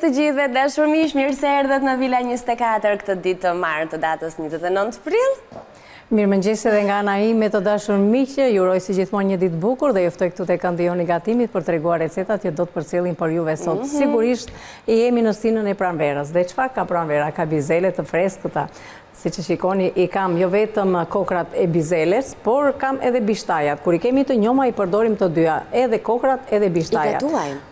të gjithëve, dashur miq, mirë se erdhët në Vila 24 këtë ditë të martë të datës 29 prill. Mirëmëngjes edhe nga ana ime të dashur miq, ju uroj si gjithmonë një ditë të bukur dhe ju ftoj këtu te këndi jonë i gatimit për të treguar recetat që do të përcjellim për juve sot. Mhm. Sigurisht jemi në stinën e pranverës dhe çfarë ka pranvera? Ka bizele të freskëta. Siç e shikoni, i kam jo vetëm kokrrat e bizeles, por kam edhe bishtajat. Kur i kemi të njoma i përdorim të dyja, edhe kokrrat edhe bishtajat. I gatuajmë.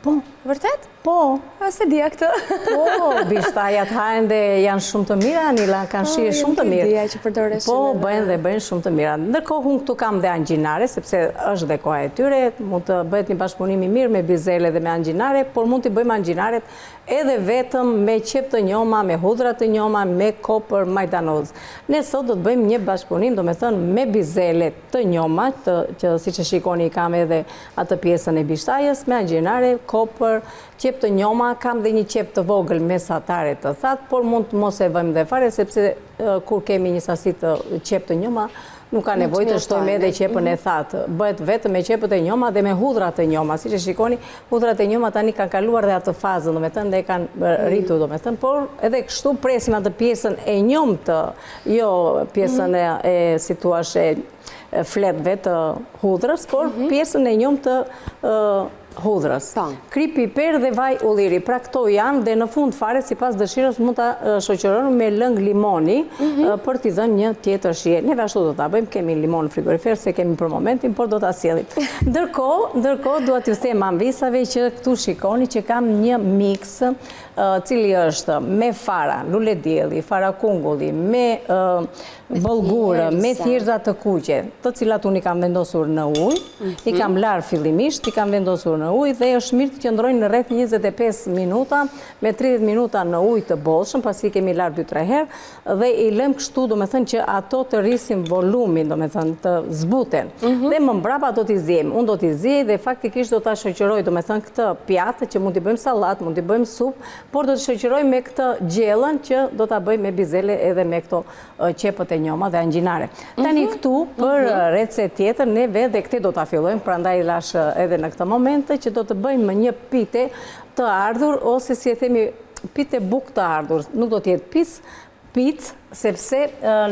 Po. Vërtet? Po. A s'e dija këtë? Po, bishtajat hahen dhe janë shumë të mira, Anila, kanë po, shije shumë të mirë. Dija që përdoreshin. Po, bëhen dhe bëhen shumë të mira. Ndërkohë, unë këtu kam dhe angjinare, sepse është dhe koha e tyre, mund të bëhet një bashkëpunim i mirë me bizele dhe me angjinare, por mund t'i bëjmë angjinaret edhe vetëm me qepë të njoma, me hudhra të njoma, me kopër majdanoz. Ne sot do të bëjmë një bashkëpunim, domethënë me bizele të njoma, të, që siç e shikoni i kam edhe atë pjesën e bishtajës, me angjinare, kopër, qepë të njoma, kam dhe një qepë të vogël mesatare të thatë, por mund të mos e vëmë dhe fare, sepse kur kemi një sasi të qepë të njoma, nuk ka nevojë të shtojmë edhe qepën e mhm. thatë. Bëhet vetëm me qepët e njoma dhe me hudhrat e njoma. Siç e shikoni, hudhrat e njoma tani kanë kaluar dhe atë fazën, domethënë, dhe kanë mhm. rritur, domethënë, por edhe kështu presim atë pjesën e njomë të, jo pjesën mhm. e, si thua, e fletëve të hudhrës, por mhm. pjesën e njomë të hudhrës. Po. Kripë, piper dhe vaj ulliri. Pra këto janë dhe në fund fare sipas dëshirës mund ta shoqërojmë me lëng limoni mhm. për t'i dhënë një tjetër shije. Neve ashtu do ta bëjmë, kemi limon në frigorifer, s'e kemi për momentin, por do ta sjellim. Ndërkohë, ndërkohë dua t'ju them amvisave që këtu shikoni që kam një miks cili është me fara luledielli, fara kungulli, me Bollgur, me thjerrëza të kuqe, të cilat unë i kam vendosur në ujë, i mhm. kam larë fillimisht, i kam vendosur në ujë dhe është mirë të qëndrojnë në rreth 25 minuta, me 30 minuta në ujë të bollshëm, pasi i kemi larë 2-3 herë, dhe i lëmë kështu, domethënë që ato të rrisin volumin, domethënë të zbuten. Mhm. Dhe më mbrapa do t'i ziejmë, unë do t'i ziej dhe faktikisht do ta shoqëroj, domethënë këtë pjatë që mund t'i bëjmë sallatë, mund t'i bëjmë supë, por do të shoqëroj me këtë gjellën që do ta bëj me bizele edhe me këto qepët e njoma dhe angjinare. Tani mhm. këtu për mhm. recetë tjetër neve dhe këtë do ta fillojmë, prandaj e lashë edhe në këtë moment që do të bëjmë një pite të ardhur ose si e themi pite bukë të ardhur, nuk do të jetë picë, picë, sepse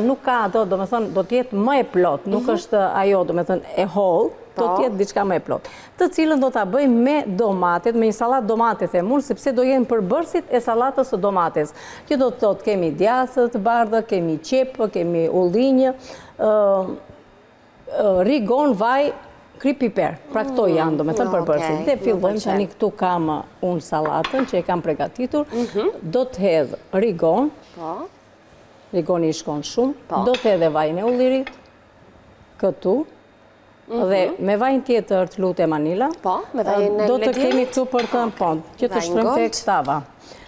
nuk ka ato, domethënë, do të jetë më e plotë, nuk mhm. është ajo, domethënë, e hollë, do të po. jetë diçka më e plotë. Të cilën do ta bëjmë me domatet, me një sallatë domate, them unë, sepse do jenë përbërësit e sallatës së domates. Që do të thotë kemi djathë të bardhë, kemi qepë, kemi ullinj, rigon, vaj, kripë piper. Pra këto mm, janë, domethënë, mm, përbërësit. Dhe fillojmë tani këtu kam unë sallatën që e kam pregatitur. Mhm. Do të hedh rigon. Po. Rigoni i shkon shumë. Po. Do të hedh vajin e ullirit. Këtu. Mhm. Dhe me vajin tjetër të lutem Anila. Po, me vajin e Do të kemi këtu për të, po, që të shtrojmë tek tava.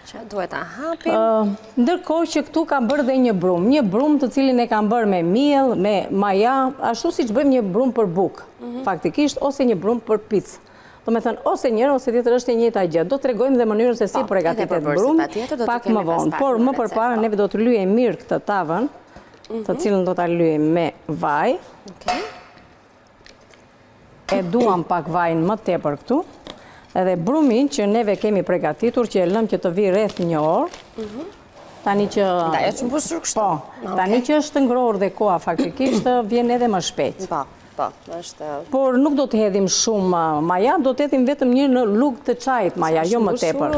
Që duhet ta hapim. Ndërkohë që këtu kam bërë dhe një brumë, një brumë të cilin e kam bërë me miell, me maja, ashtu siç bëjmë një brumë për bukë, mhm. faktikisht, ose një brumë për picë. Domethënë, ose njëra, ose tjetër është e njëjta gjë. Do të tregojmë dhe mënyrën se si po, përgatitet brumi, pak më vonë. Por më përpara, po. neve do të lyejmë mirë këtë tavën, të mhm. cilën do ta lyejmë me vaj. E duam pak vajin më tepër këtu. Edhe brumin që neve kemi pregatitur, që e lëmë që të vijë rreth një orë. Mhm. Tani që... Da, e që mbushur kështu. Po, tani që është ngrohur dhe koha faktikisht, vjen edhe më shpejt. Po, po, është... Por nuk do të hedhim shumë maja, do të hedhim vetëm një lugë të çajit maja, jo më tepër.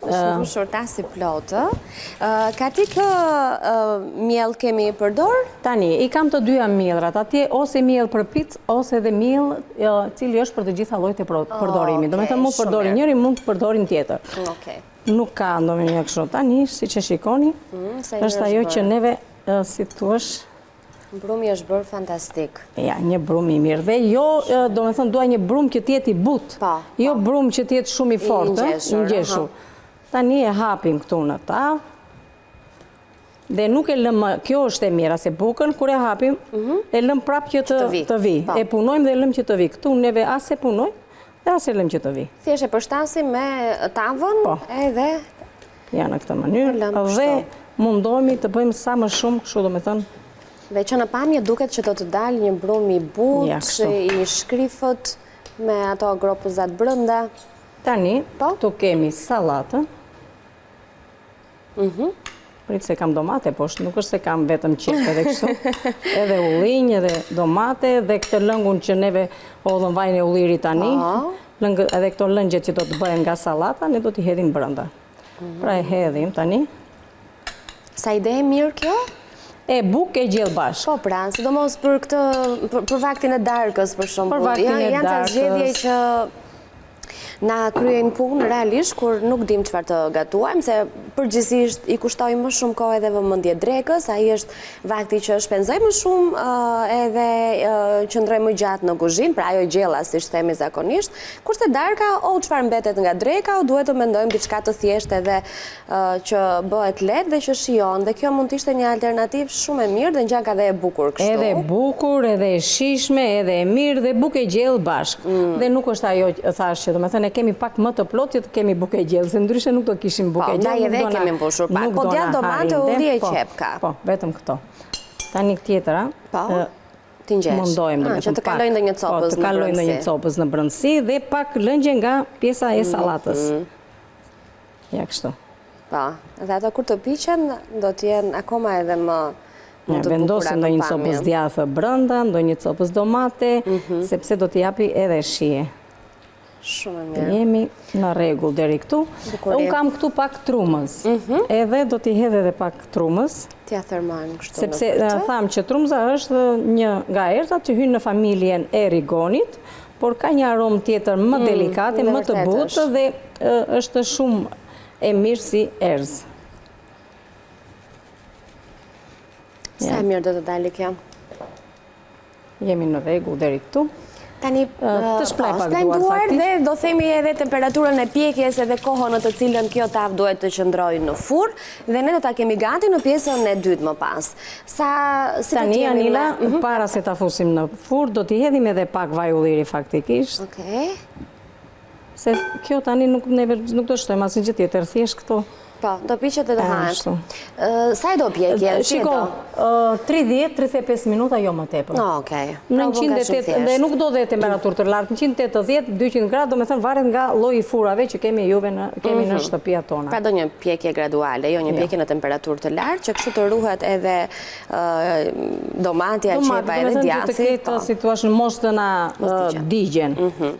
Është mbushur tasi plot, ë? Katik miell kemi përdor? Tani, i kam të dyja miellrat, atje ose miell për picë, ose edhe miell cili është për të gjitha llojet e përdorimit. Domethënë mund të përdorim njërin, mund të përdorim tjetër. Nuk ka ndonjë kështu. Tani, siç e shikoni, mm, është ajo që neve, si thuash, Brumi është bërë fantastik. Ja, një brum i mirë. Dhe jo, domethënë, dua një brum që të jetë i butë. Po, jo po. brum që të jetë shumë i fortë, i ngjeshur. Tani e hapim këtu në tavë. Dhe nuk e lëmë, kjo është e mira, se bukën, kur e hapim, mhm. e lëmë prapë që të, të vijë. Po. E punojmë dhe e lëmë që të vijë. Këtu neve as e punojmë, dhe as e lëmë që të vijë. Thjesht e përshtasim me tavën po. edhe Ja në këtë mënyrë dhe mundohemi të bëjmë sa më shumë, kështu domethënë. Dhe që në pamje duket që do të dalë një brumë i butë, i shkrifët me ato gropëzat brenda. Tani, po? Këtu kemi sallatën. Mhm. Prit se kam domate poshtë, nuk është se kam vetëm qepë edhe kështu. Edhe ullinj, edhe domate, dhe këtë lëngun që neve hodhëm vajin e ullirit tani. Po. Lëng, edhe këto lëngjet që do të bëhen nga sallata, ne do t'i hedhim brenda. Mhm. Pra e hedhim tani. Sa ide e mirë kjo? E bukë e gjellë bashkë. Po pra, sidomos për këtë, për vaktin e darkës për shembull. Për vaktin e darkës. Janë ca zgjedhje që Na kryejnë punë realisht kur nuk dimë çfarë të gatuajmë, se përgjithësisht i kushtojmë më shumë kohë edhe vëmendje drekës, ai është vakti që shpenzojmë më shumë edhe qëndrojmë më gjatë në kuzhinë, pra ajo gjella siç themi zakonisht, kurse darka o çfarë mbetet nga dreka, o duhet të mendojmë diçka të thjeshtë edhe që bëhet lehtë dhe që shijon dhe kjo mund të ishte një alternativë shumë e mirë dhe ngjanka dhe e bukur kështu. Edhe e bukur, edhe e shijshme, edhe e mirë dhe bukë e gjellë bashkë. Mm. Dhe nuk është ajo thashë që domethënë e kemi pak më të plotë që të kemi bukë e gjellë, se ndryshe nuk do kishim bukë e po, gjellë. Po, edhe e kemi mbushur pak. Po djathë domate, ulli e po, qepë ka. Po, vetëm këto. Tani tjetra. Po. T'i ngjesh. Mundohem ah, që të kalojë ndonjë po, copëz në brendësi. Të kalojë ndonjë copëz në brendësi dhe pak lëngje nga pjesa e mm, sallatës. Mm. Ja kështu. Po, dhe ato kur të piqen, do të jenë akoma edhe më më të bukura në ndonjë copëz djathë brenda, ndonjë copëz domate, mhm. sepse do t'i japi edhe shije. Shumë e mirë. Jemi në rregull deri këtu. Unë kam këtu pak trumëz. Mhm. Edhe do t'i hedh edhe pak trumëz. T'ia thërmojmë kështu Sepse thamë që trumëza është një nga erëzat që hyn në familjen e rigonit, por ka një aromë tjetër më mm, delikate, më të butë dhe është shumë e mirë si erëz. Sa e mirë do të dali kjo? Jemi në rregull deri këtu. Tani, të shplaj po, pak duart dhe do themi edhe temperaturën e pjekjes edhe kohën në të cilën kjo tavë duhet të qëndrojë në furrë dhe ne do ta kemi gati në pjesën e dytë më pas. Sa, si Tani, Anila, mhm. para se ta fusim në furrë, do t'i hedhim edhe pak vaj ulliri faktikisht. Okej. Se kjo tani nuk, neve, nuk do shtojmë asnjë gjë tjetër, thjesht këto. Po, do piqet dhe do hahet. Sa e do pjekjen? Shiko, 30-35 minuta, jo më tepër. Okej. Në 180, dhe nuk do dhe temperaturë të lartë, 180, 200 gradë, domethënë varet nga lloji i furrave që kemi juve në, kemi në mhm. shtëpia tona. Pra do një pjekje graduale, jo një jo. pjekje në temperaturë të lartë, që kështu të ruhet edhe domatja, qepa edhe djathi. Të ketë, po. si thua, mos të na digjen. Mhm.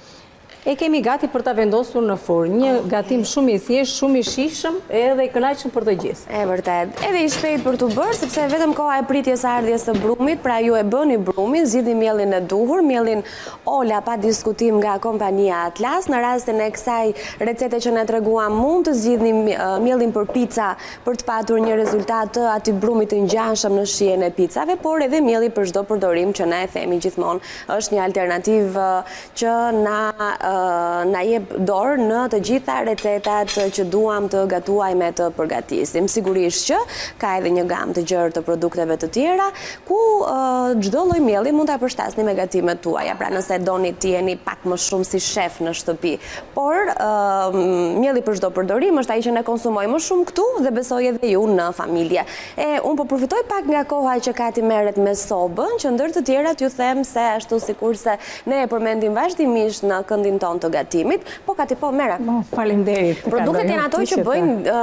E kemi gati për ta vendosur në furrë. Një gatim shumë i thjeshtë, shumë i shijshëm edhe i kënaqshëm për të gjithë. E vërtetë. Edhe i shpejtë për t'u bërë, sepse vetëm koha e pritjes së ardhjes së brumit, pra ju e bëni brumin, zgjidhni miellin e duhur, miellin Ola pa diskutim nga kompania Atlas. Në rastin e kësaj recete që ne treguam, mund të zgjidhni miellin për pica për të patur një rezultat të atij brumit të ngjashëm në shijen e picave, por edhe mielli për çdo përdorim që ne e themi gjithmonë është një alternativë që na na jep dorë në të gjitha recetat që duam të gatuajmë e të përgatisim. Sigurisht që ka edhe një gamë të gjerë të produkteve të tjera, ku çdo lloj mielli mund ta përshtasni me gatimet tuaja. Pra nëse doni të jeni pak më shumë si shef në shtëpi. Por mielli për çdo përdorim është ai që ne konsumojmë më shumë këtu dhe besoj edhe ju në familje. E unë po përfitoj pak nga koha që Kati merret me sobën, që ndër të tjera t'ju them se ashtu sikurse ne e përmendim vazhdimisht në këndin tonë të gatimit, po Kati po merre. Po, faleminderit. Produktet janë ato që bëjnë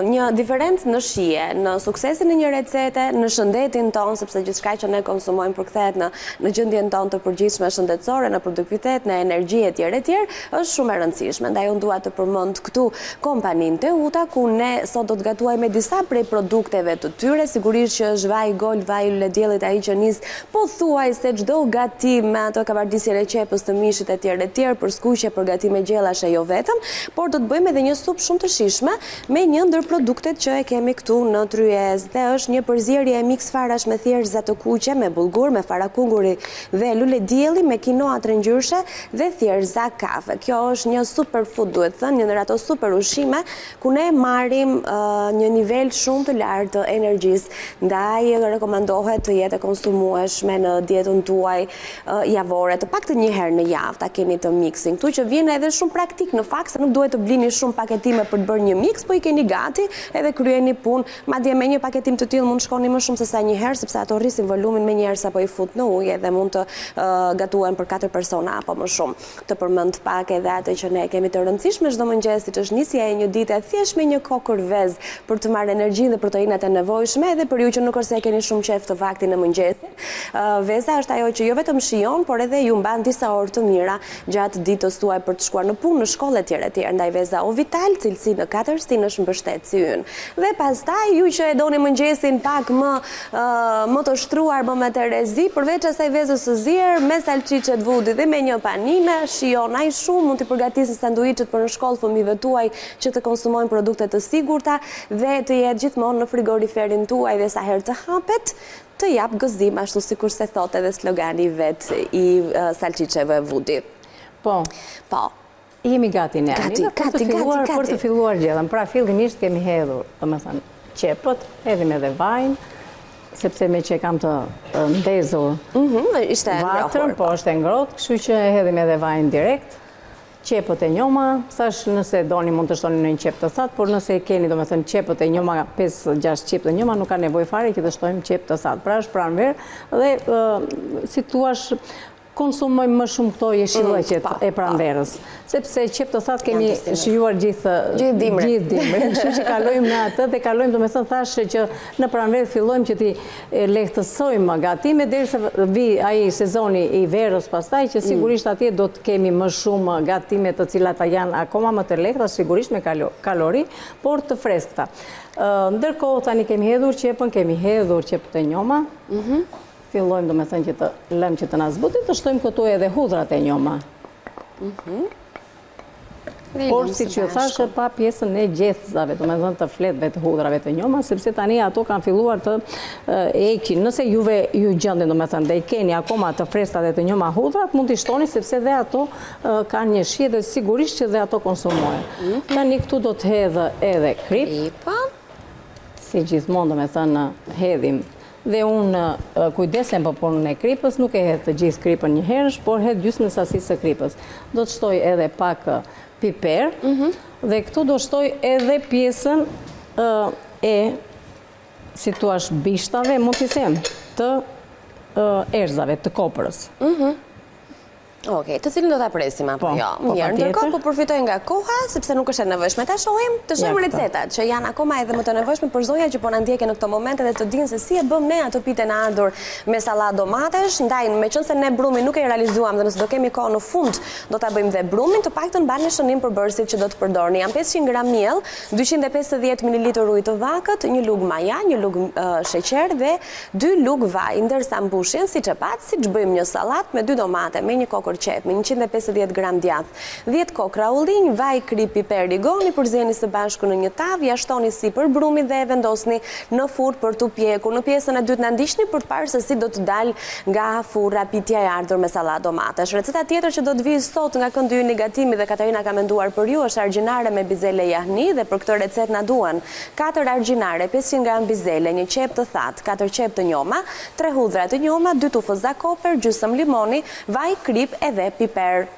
një diferencë në shije, në suksesin e një recete, në shëndetin tonë, sepse gjithçka që ne konsumojmë përkthehet në në gjendjen tonë të përgjithshme shëndetësore, në produktivitet, në energji etj etj, është shumë e rëndësishme. Ndaj unë dua të përmend këtu kompaninë Teuta, ku ne sot do të gatuajmë me disa prej produkteve të tyre, sigurisht që është vaji Gold, vaji i lulediellit ai që nis pothuajse çdo gatim me atë kavardisjen e qepës, të mishit etj etj, për skuqje, për gatime gjellash e jo vetëm, por do të bëjmë edhe një supë shumë të shijshme me një ndër produktet që e kemi këtu në tryezë dhe është një përzierje e miks farash me thjerrëza të kuqe, me bullgur, me fara kungulli dhe luledielli me kinoa trengjyrëshe dhe thjerrëza kafe. Kjo është një super food, duhet thënë, një ndër ato super ushqime ku ne marrim një nivel shumë të lartë të energjisë, ndaj rekomandohet të jetë e konsumueshme në dietën tuaj javore, të paktën një herë në javë ta keni të miksin. këtu që vjen edhe shumë praktik në fakt se nuk duhet të blini shumë paketime për të bërë një miks, po i keni gati edhe kryeni punë. Madje me një paketim të tillë mund të shkoni më shumë se sa një herë, sepse ato rrisin volumin menjëherë sapo i fut në ujë edhe mund të gatuhen për 4 persona apo më shumë. Të përmend pak edhe atë që ne e kemi të rëndësishme çdo mëngjes, siç është nisja e një dite thjesht me një kokërr vezë për të marrë energjinë dhe proteinat e nevojshme edhe për ju që nuk është se e keni shumë qejf të vaktin e mëngjesit. Veza është ajo që jo vetëm shijon, por edhe ju mban disa orë të mira gjatë ditës tuaj për të shkuar në punë, në shkollë etj etj. Ndaj veza Ovital, cilësi në katër stinë është mbështetësi ynë. Dhe pastaj ju që e doni mëngjesin pak më më të shtruar, më me terezi, përveç asaj vezës së zier, me salçiçet Vudi dhe me një panine, shijon aq shumë, mund t'i përgatisni sanduiçet për në shkollë fëmijëve tuaj që të konsumojnë produkte të sigurta dhe të jetë gjithmonë në frigoriferin tuaj dhe sa herë të hapet, Të jap gëzim ashtu sikurse thotë edhe slogani vetë i salçiçeve Vudi. Po. Po. Jemi gati ne. Gati, gati, gati, gati. Për të filluar gjellën. Pra fillimisht kemi hedhur, domethënë, qepët, hedhim edhe vajin, sepse meqë e kam të ndezur mhm, ishte e ngrohur. Po, është e ngrohtë, kështu që hedhim edhe vajin direkt. Qepët e njoma, thashë nëse doni mund të shtoni ndonjë qepë të thatë, por nëse i keni domethënë qepët e njoma, 5-6 qepë të njoma, nuk ka nevojë fare që të shtojmë qepë të thatë. Pra është pranverë dhe si thuash konsumojmë më shumë këto jeshillëqet mm, e pranverës. Sepse qepë të thatë kemi shijuar gjithë gjithë dimrin. Kështu që kalojmë në atë dhe kalojmë domethënë thashë që në pranverë fillojmë që t'i lehtësojmë gatimet derisa vijë ai sezoni i verës pastaj që mm. sigurisht atje do të kemi më shumë gatime të cilat janë akoma më të lehta, sigurisht me kalori, por të freskëta. Ndërkohë tani kemi hedhur qepën, kemi hedhur qepët e njoma. Mhm. Fillojmë domethënë që të lëmë që të na zbutet, të shtojmë këtu edhe hudhrat e njoma. Mhm. Por siç ju thashë pa pjesën e gjethëzave, domethënë të fletëve të hudhrave të njoma, sepse tani ato kanë filluar të heqin. Nëse juve ju gjenden, domethënë, dhe i keni akoma të freskëta dhe të njoma hudhrat, mund t'i shtoni sepse dhe ato kanë një shije dhe sigurisht që dhe ato konsumohen. Mhm. Tani këtu do të hedh edhe kripë. Si gjithmonë, domethënë, hedhim Dhe unë kujdesem për punën e kripës, nuk e hedh të gjithë kripën njëherësh, por hedh gjysmën e sasisë së kripës. Do të shtoj edhe pak piper, mhm. dhe këtu do shtoj edhe pjesën e, si thuash, bishtave, mund t'i them, të erëzave, të koprës. Mhm. Okej, të cilin do ta presim apo po, jo? Po, Mirë, ndërkohë po përfitoj nga koha, sepse nuk është e nevojshme ta shohim, të shohim recetat që janë akoma edhe më të nevojshme për zonjat që po na ndjekin në këto momente dhe të dinë se si e bëmë ne atë piten e ardhur me sallatë domatesh, ndaj meqenëse ne brumin nuk e realizuam dhe nëse do kemi kohë në fund do ta bëjmë dhe brumin, të paktën mbani shënim përbërësit që do të përdorni. Janë 500 gram miell, 250 ml ujë të vakët, një lugë maja, një lugë sheqer dhe Dy lugë vaj, ndërsa mbushjen, siç e patë, siç bëjmë një sallatë me dy domate, me një kokërr qepë, me 150 gram djathë, dhjetë kokrra ullinj, vaj, kripë, piper, rigon, i përzieni së bashku në një tavë, ia shtoni sipër brumit dhe e vendosni në furrë për t'u pjekur. Në pjesën e dytë na ndiqni për të parë se si do të dalë nga furra pitja e ardhur me sallatë domatesh. Receta tjetër që do të vijë sot nga këndi ynë i gatimit dhe Katarina ka menduar për ju është argjinare me bizele jahni dhe për këtë recetë na duhen Katër argjinare, 500 gram bizele, një qepë të thatë, katër qepë të njoma, tre hudhra të njoma, dy tufëza koper, gjysëm limoni, vaj, kripë edhe piper.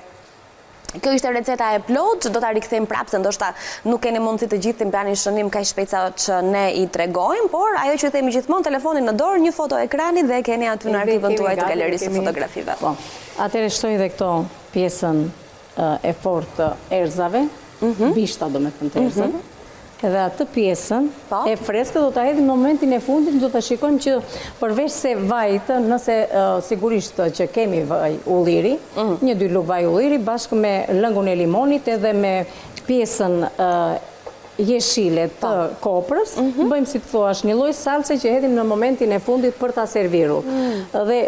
Kjo ishte receta e plotë, do ta rikthejmë prapë se ndoshta nuk keni mundësi të gjithë të mbani shënim kaq shpejt sa që ne i tregojmë, por ajo që themi gjithmonë, telefonin në dorë, një foto ekrani dhe e keni aty në arkivën tuaj të galerisë së fotografive. Po. Atëherë shtoj edhe këto pjesën e fortë të erëzave, mhm. bishta domethënë të mhm. erëzave, edhe atë pjesën po. e freskët do ta hedhim në momentin e fundit, do ta shikojmë që përveç se vajit, nëse sigurisht që kemi vaj ulliri, mhm. një dy lugë vaj ulliri, bashkë me lëngun e limonit edhe me pjesën jeshile të koprës, mhm. bëjmë si të thuash një lloj salce që hedhim në momentin e fundit për ta servirur. Mm. Dhe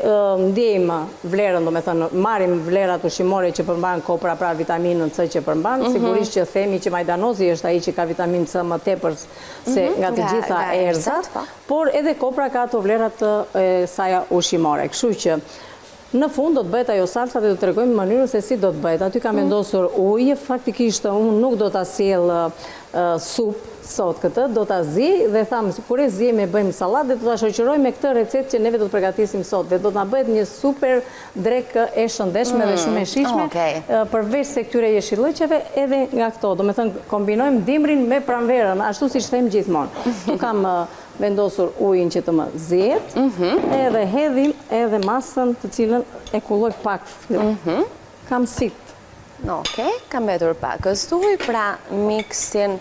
ndjejmë vlerën, domethënë, marrim vlerat ushqimore që përmban kopra, pra vitaminën C që përmban, mhm. sigurisht që themi që majdanozi është ai që ka vitaminë C më tepër se mhm, nga të gjitha erëzat, po. por edhe kopra ka ato vlerat e saja ushqimore. Kështu që Në fund do të bëhet ajo salca dhe do të tregojmë mënyrën se si do të bëhet. Aty kam mm. vendosur ujë, faktikisht unë nuk do ta sjell supë. Sot këtë do ta ziej dhe thamë kur e ziejmë e bëjmë sallatë dhe do ta shoqërojmë me këtë recetë që neve do të përgatisim sot dhe do të na bëhet një super drekë e shëndetshme dhe shumë e shijshme përveç se këtyre jeshillëqeve edhe nga këto, domethënë kombinojmë dimrin me pranverën, ashtu siç them gjithmonë. Këtu kam vendosur ujin që të më zihet, edhe hedhim edhe masën të cilën e kulloj pak. Kam sitë. Ok, ka mbetur pak ujë, pra miksin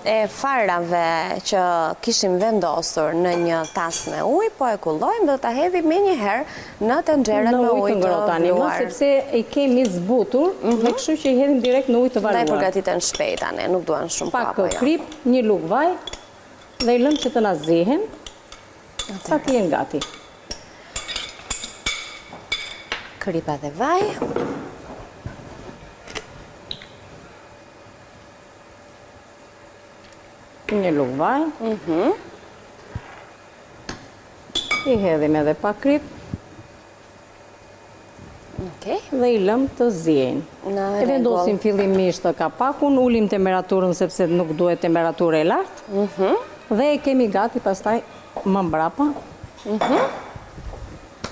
e farave që kishim vendosur në një tas me ujë, po e kullojmë dhe ta hedhim menjëherë në tenxheren me ujë të vluar. Sepse i kemi zbutur dhe kështu që i hedhim direkt në ujë të valuar. Ndaj përgatiten shpejt tani, nuk duan shumë kohë apo jo. Pak kripë, një lugë vaj dhe i lëmë që të na zihen, sa të jenë gati. Kripa dhe vaj. Një lugë vaj. Mhm. I hedhim edhe pak kripë. Okej. Dhe i lëmë të ziejnë. E vendosim fillimisht kapakun, ulim temperaturën sepse nuk duhet temperaturë e lartë. Mhm. Dhe e kemi gati pastaj më mbrapa. Mhm.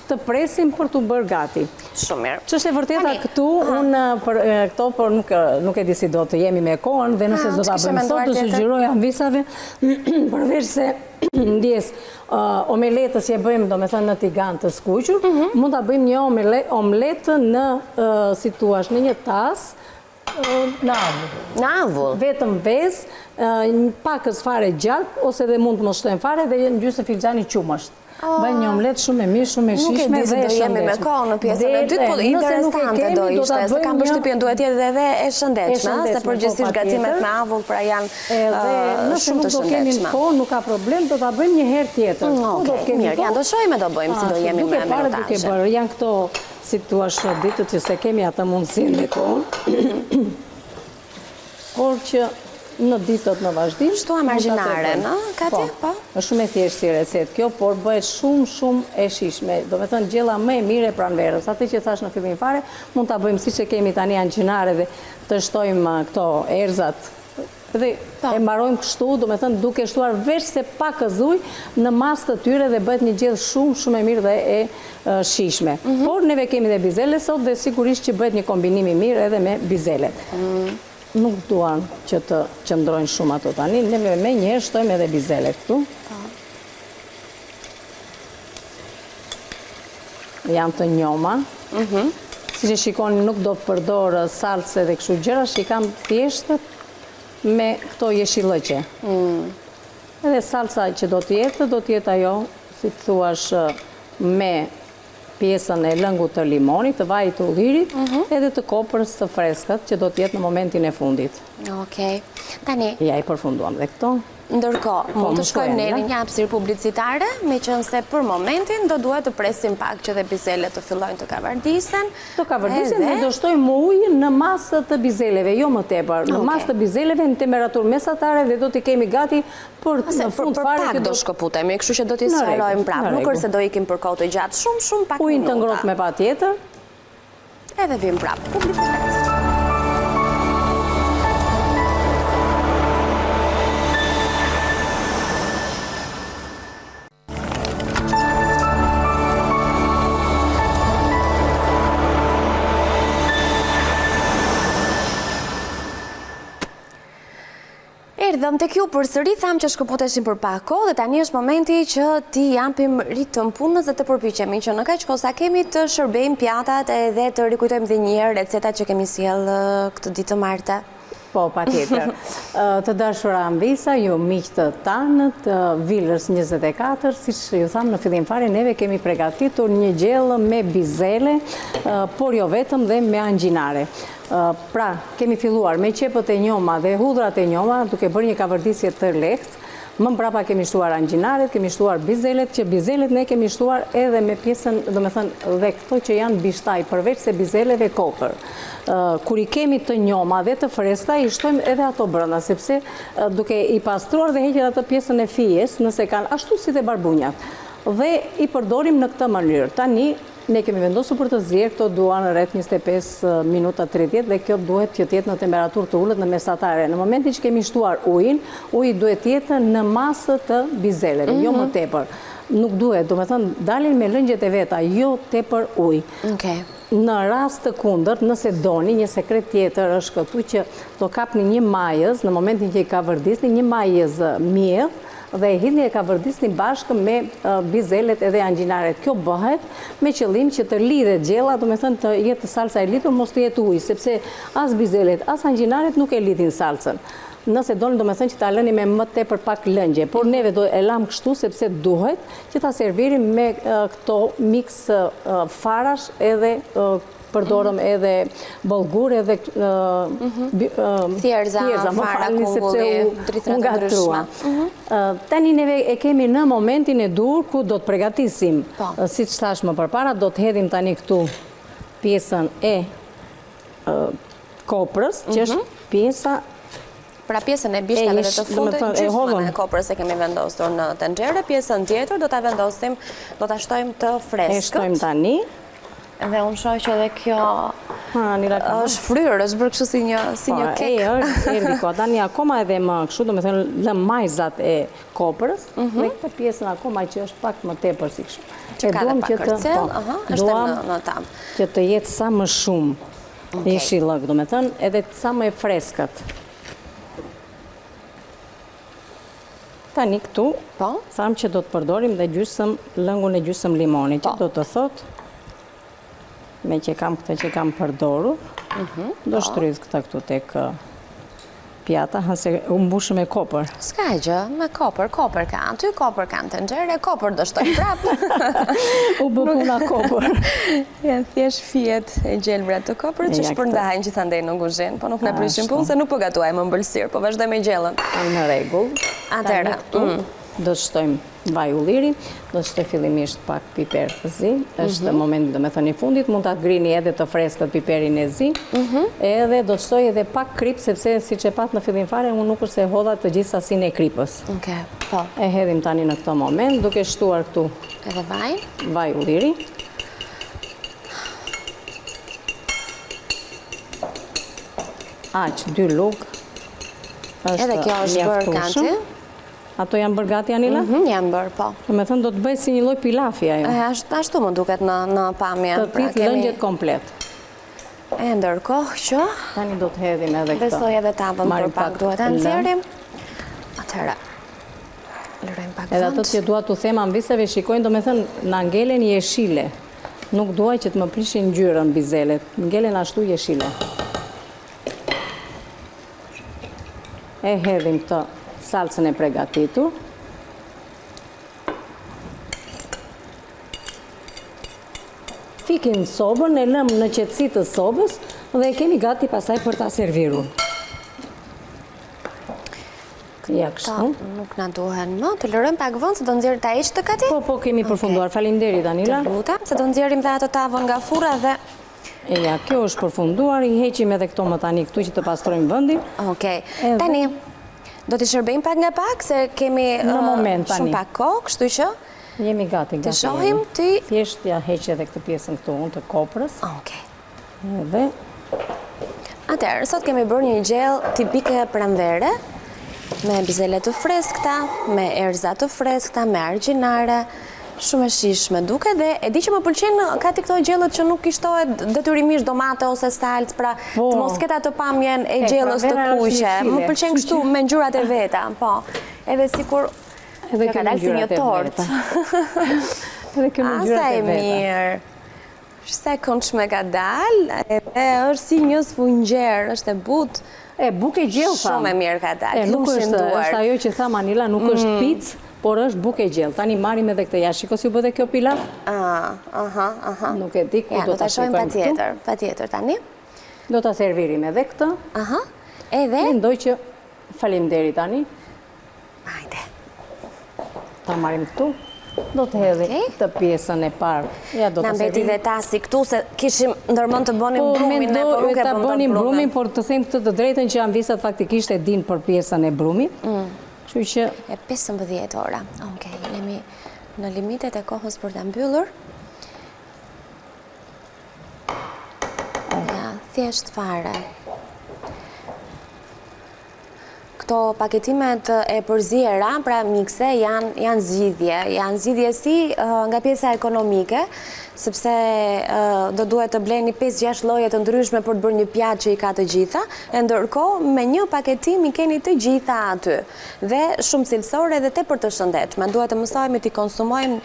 Të presim për t'u bërë gati. Shumë mirë. Ç'është e vërteta këtu, unë për këto, por nuk, nuk e di si do të jemi me kohën dhe nëse do ta bëjmë sot, do sugjeroja Anvisave, përveç se ndjesë, omeletës që e bëjmë, domethënë në tigan të skuqur, mhm. mund ta bëjmë një omeletë në, si thuash, në një tas, Në avull. Në avull. Vetëm vezë, pakëz fare gjalpë, ose dhe mund të mos shtojmë fare dhe një gjysmë filxhani qumësht. Oh. Bëjmë një omletë shumë e mirë, shumë e shijshme dhe e shëndetshme. Nuk e di si do jemi me kohë në pjesën e dytë, po interesante do ishte, se kam përshtypjen duhet jetë edhe e shëndetshme, se po, përgjithsisht gatimet me avull pra janë shumë të shëndetshme. Nëse nuk do kemi kohë, nuk ka problem, do ta bëjmë një herë tjetër. Mm, okej, mirë, ja do shohim e do bëjmë si do jemi me minutazhin. Duke parë, duke bërë, janë këto Si të thuash ditët që s'e kemi atë mundësinë me kohën, por që në ditët në vazhdim... Shtuam angjinaren, në, Kati? Po, po. është shumë e thjeshtë si recetë kjo, por bëhet shumë, shumë e shijshme. Domethënë, gjella më e mirë e pranverës. Atë që thashë në fillim fare, mund ta bëjmë siç e kemi tani angjinare dhe të shtojmë këto erëzat Dhe po. e mbarojmë kështu, domethënë duke shtuar veçse pakëz ujë në masë të tyre dhe bëhet një gjellë shumë shumë e mirë dhe e shijshme. Mhm. Por neve kemi dhe bizele sot dhe sigurisht që bëhet një kombinim i mirë edhe me bizelet. Mhm. Nuk duan që të qëndrojnë shumë ato tani, neve menjëherë shtojmë edhe bizelet këtu. Po. Janë të njoma. Mhm. Siç e shikoni nuk do të përdor salcë dhe kështu gjërash, i kam thjesht me këto jeshillëqe. Mm. Edhe salca që do të jetë, do të jetë ajo, si të thuash, me pjesën e lëngut të limonit, të vajit të ullirit, mhm. edhe të koprës të freskët që do të jetë në momentin e fundit. Okej. Tani. Ja i përfunduam dhe këto. Ndërkohë, po, mund të shkojmë ne në një hapësirë publicitare, meqenëse për momentin do duhet të presim pak që dhe bizelet të fillojnë të kavardisen. Të kavardisen dhe do shtojmë ujë në masë të bizeleve, jo më tepër. Në masë të bizeleve në temperaturë mesatare dhe do t'i kemi gati për në fund fare. Për pak do shkëputemi, kështu që do t'i sqarojmë prapë. Nuk është se do ikim për kohë të gjatë, shumë, shumë pak minuta. Ujin të ngrohtë me patjetër. Edhe vijmë prapë. Publicitet. Erdhëm tek ju përsëri, thamë që shkëputeshim për pak kohë dhe tani është momenti që t'i japim ritëm punës dhe të përpiqemi që në kaq kohë sa kemi të shërbejmë pjatat edhe të rikujtojmë dhe një herë recetat që kemi sjellë këtë ditë të marte. Po, patjetër. Të dashura Anvisa, ju miqtë tanë të Vilës 24, siç ju thamë në fillim fare, neve kemi pregatitur një gjellë me bizele, por jo vetëm dhe me angjinare. Pra, kemi filluar me qepët e njoma dhe hudhrat e njoma, duke bërë një kavërdisje të lehtë. Më mbrapa kemi shtuar angjinaret, kemi shtuar bizelet, që bizelet ne kemi shtuar edhe me pjesën, domethënë, dhe këto që janë bishtaj, përveç se bizeleve kokër. Kur i kemi të njoma dhe të freskëta, i shtojmë edhe ato brenda, sepse duke i pastruar dhe hequr atë pjesën e fijes, nëse kanë ashtu si dhe barbunjat. Dhe i përdorim në këtë mënyrë. Tani. Ne kemi vendosur për të zier, këto duan rreth 25 minuta 30 dhe kjo duhet që të jetë në temperaturë të ulët në mesatare. Në momentin që kemi shtuar ujin, uji duhet të jetë në masë të bizeleve, jo më mhm. tepër. Nuk duhet, domethënë, dalin me lëngjet e veta, jo tepër ujë. Në rast të kundërt, nëse doni, një sekret tjetër është këtu që do kapni një majëz, në momentin që i kavërdisni, një majëz miell, dhe e hidhni e kavërdisni bashkë me bizelet edhe angjinaret. Kjo bëhet me qëllim që të lidhet gjella, domethënë të jetë salca e lidhur, mos të jetë ujë, sepse as bizelet, as angjinaret nuk e lidhin salcën. Nëse doni domethënë që ta lëni me më tepër pak lëngje, por neve do e lamë kështu sepse duhet që ta servirim me këto miks farash edhe përdorëm mhm. edhe bollgur edhe mhm. thjerrëza, më falni sepse u ngatërrua. Mhm. Tani neve e kemi në momentin e duhur ku do të pregatisim. Po. Siç thashë më përpara, do të hedhim tani këtu pjesën e koprës, që është pjesa Pra pjesën e bishtave dhe të fundit, gjysmën e koprës e kemi vendosur në tenxhere, pjesën tjetër do ta vendosim, do ta shtojmë të freskët. E shtojmë tani. Dhe unë shoh që edhe kjo është fryrë, është bërë kështu si një si një po, kek. E, është erdhi koha. Tani akoma edhe më kështu, domethënë lëmë majzat e koprës mhm. dhe këtë pjesën akoma që është pak më tepër si kështu. Që ka dhe pak kërcell, po, aha, është në në tavë. Që të jetë sa më shumë jeshillëk, domethënë edhe sa më e freskët. Tani këtu, po? thamë që do të përdorim dhe gjysëm, lëngun e gjysëm limonit, që po. do të thotë, meqë kam këtë që kam përdorur, mhm, do po. shtrydh këtë këtu tek pjata, ha se u mbushëm me kopër. S'ka gjë, me kopër, kopër ka aty, kopër ka në tenxhere, kopër do shtoj prapë. U bë puna kopër. Janë thjesht fijet e gjelbra të koprës që shpërndahen gjithandej në kuzhinë, po nuk na prishin punë se nuk po gatuajmë ëmbëlsirë, po vazhdojmë me gjellën. Në rregull. Atëherë, mm. do të shtojmë vaj ulliri, do të shtoj fillimisht pak piper të zi, është mhm. momenti domethënë i fundit, mund ta grini edhe të freskët piperin e zi, mhm. edhe do të shtoj edhe pak kripë, sepse siç e patë në fillim fare, unë nuk është se hodha të gjithë sasinë e kripës. Okej, po. E hedhim tani në këtë moment, duke shtuar këtu Edhe vaj. Vaj ulliri. Aq, dy lugë. Edhe kjo është bërë gati. Ato janë bërë gati, Anila? Mhm, janë bërë, po. Domethënë, do të bëjë si një lloj pilafi, ajo. Ashtu më duket në, në pamje. Të pra, thithë lëngjet komplet. E ndërkohë që... Tani do të hedhim edhe këtë. Besoj edhe tavën për pak duhet ta nxjerrim. Atëherë, lërojmë pak Edhe ato që dua t'u them amvisave shikojnë, domethënë, na ngelen jeshile. Nuk dua që të më prishin ngjyrën bizelet. Ngelen ashtu jeshile. E hedhim këtë salcën e pregatitur. Fikim sobën, e lëmë në qetësi të sobës dhe e kemi gati pastaj për ta servirur. Ja, kështu. Nuk na duhen më, të lërojmë pak vend se do nxjerrim ta heq të gati? Po, po, kemi përfunduar. Faleminderit Anila. Të lutem, se do nxjerrim dhe atë tavën nga furra dhe E ja, kjo është përfunduar, i heqim edhe këto më tani këtu që të pastrojmë vendin. Okej. Tani do t'i shërbejmë pak nga pak se kemi në moment tani. Shumë pak kohë, kështu që jemi gati, gati. Të shohim ti. Thjesht ja heq edhe këtë pjesën këtu unë të koprës. Okej. Edhe Atëherë, sot kemi bërë një gjellë tipike pranvere me bizele të freskëta, me erëza të freskëta, me argjinare, shumë e shijshme duket dhe e di që më pëlqejnë Kati këto gjellët që nuk i shtohet detyrimisht domate ose salcë, pra po. të mos ketë atë pamjen e gjellës të kuqe. Më pëlqen kështu me ngjyrat e veta, po. Edhe sikur edhe ka dalë si një tortë. Edhe kjo me ngjyrat e veta. Sa e mirë. Sa e këndshme ka dalë, edhe është si një sfungjer, është e butë. E bukë e gjellë, thamë. Shumë e mirë ka dalë, e, nuk është, është ajo që thamë Anila, nuk është mm. picë, por është bukë e gjellë. Tani marrim edhe këtë, ja shiko si u bë dhe kjo pilaf? Ah, aha, aha. Nuk e di ku do ta shikojmë këtu. Patjetër, patjetër, tani. Do ta servirim edhe këtë. Aha, edhe. Mendoj që faleminderit tani. Hajde. Ta marrim këtu. Do të hedhim këtë pjesën e parë. Ja, do të Na mbeti dhe tasi këtu, se kishim ndërmend të bënim po, brumin, ne po nuk e bëmë brumin. brumin, por të them këtë të drejtën që amvisat faktikisht e dinë për pjesën e brumit. Mm. Kështu që... E 15 ora. Okej, jemi në limitet e kohës për ta mbyllur. Thjesht fare. Këto paketimet e përziera, pra mikse, janë janë zgjidhje, janë zgjidhje si nga pjesa ekonomike, sepse do duhet të bleni 5-6 lloje të ndryshme për të bërë një pjatë që i ka të gjitha, e ndërkohë me një paketim i keni të gjitha aty dhe shumë cilësore dhe tepër të shëndetshme. Duhet të mësohemi t'i konsumojmë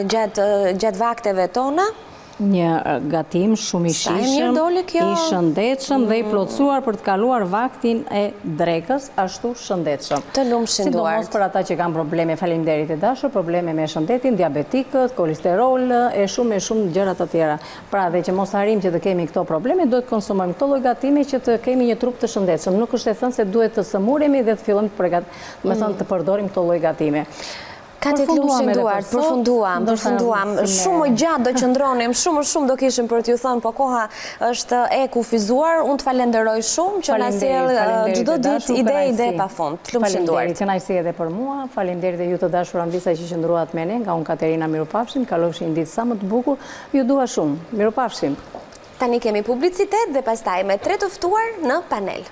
gjatë gjatë vakteve tona. Një gatim shumë i shijshëm, i shëndetshëm dhe i mm. plotësuar për të kaluar vaktin e drekës ashtu shëndetshëm. Të lumshin duart. Sidomos për ata që kanë probleme, faleminderit e dashur, probleme me shëndetin, diabetikët, kolesterol e shumë e shumë gjëra të tjera. Pra dhe që mos arrijmë që të kemi këto probleme, duhet të konsumojmë këto lloj gatime që të kemi një trup të shëndetshëm. Nuk është e thënë se duhet të sëmuremi dhe të fillojmë të përgat, domethënë mm. të përdorim këto lloj gatime. Kati të lumshin duart, përfunduam, përfunduam. Shumë më gjatë do qëndronim, shumë më shumë do kishim për t'ju thënë, po koha është e kufizuar. Unë të falenderoj shumë që na sjell çdo ditë ide, ide pa fund. Të lumshin duart. Faleminderit, kënaqësi edhe për mua. Faleminderit dhe ju të dashura amvisa që qëndruat me ne. Nga unë Katerina mirupafshim, kalofshi një ditë sa më të bukur. Ju dua shumë. Mirupafshim. Tani kemi publicitet dhe pastaj me tre të ftuar në panel.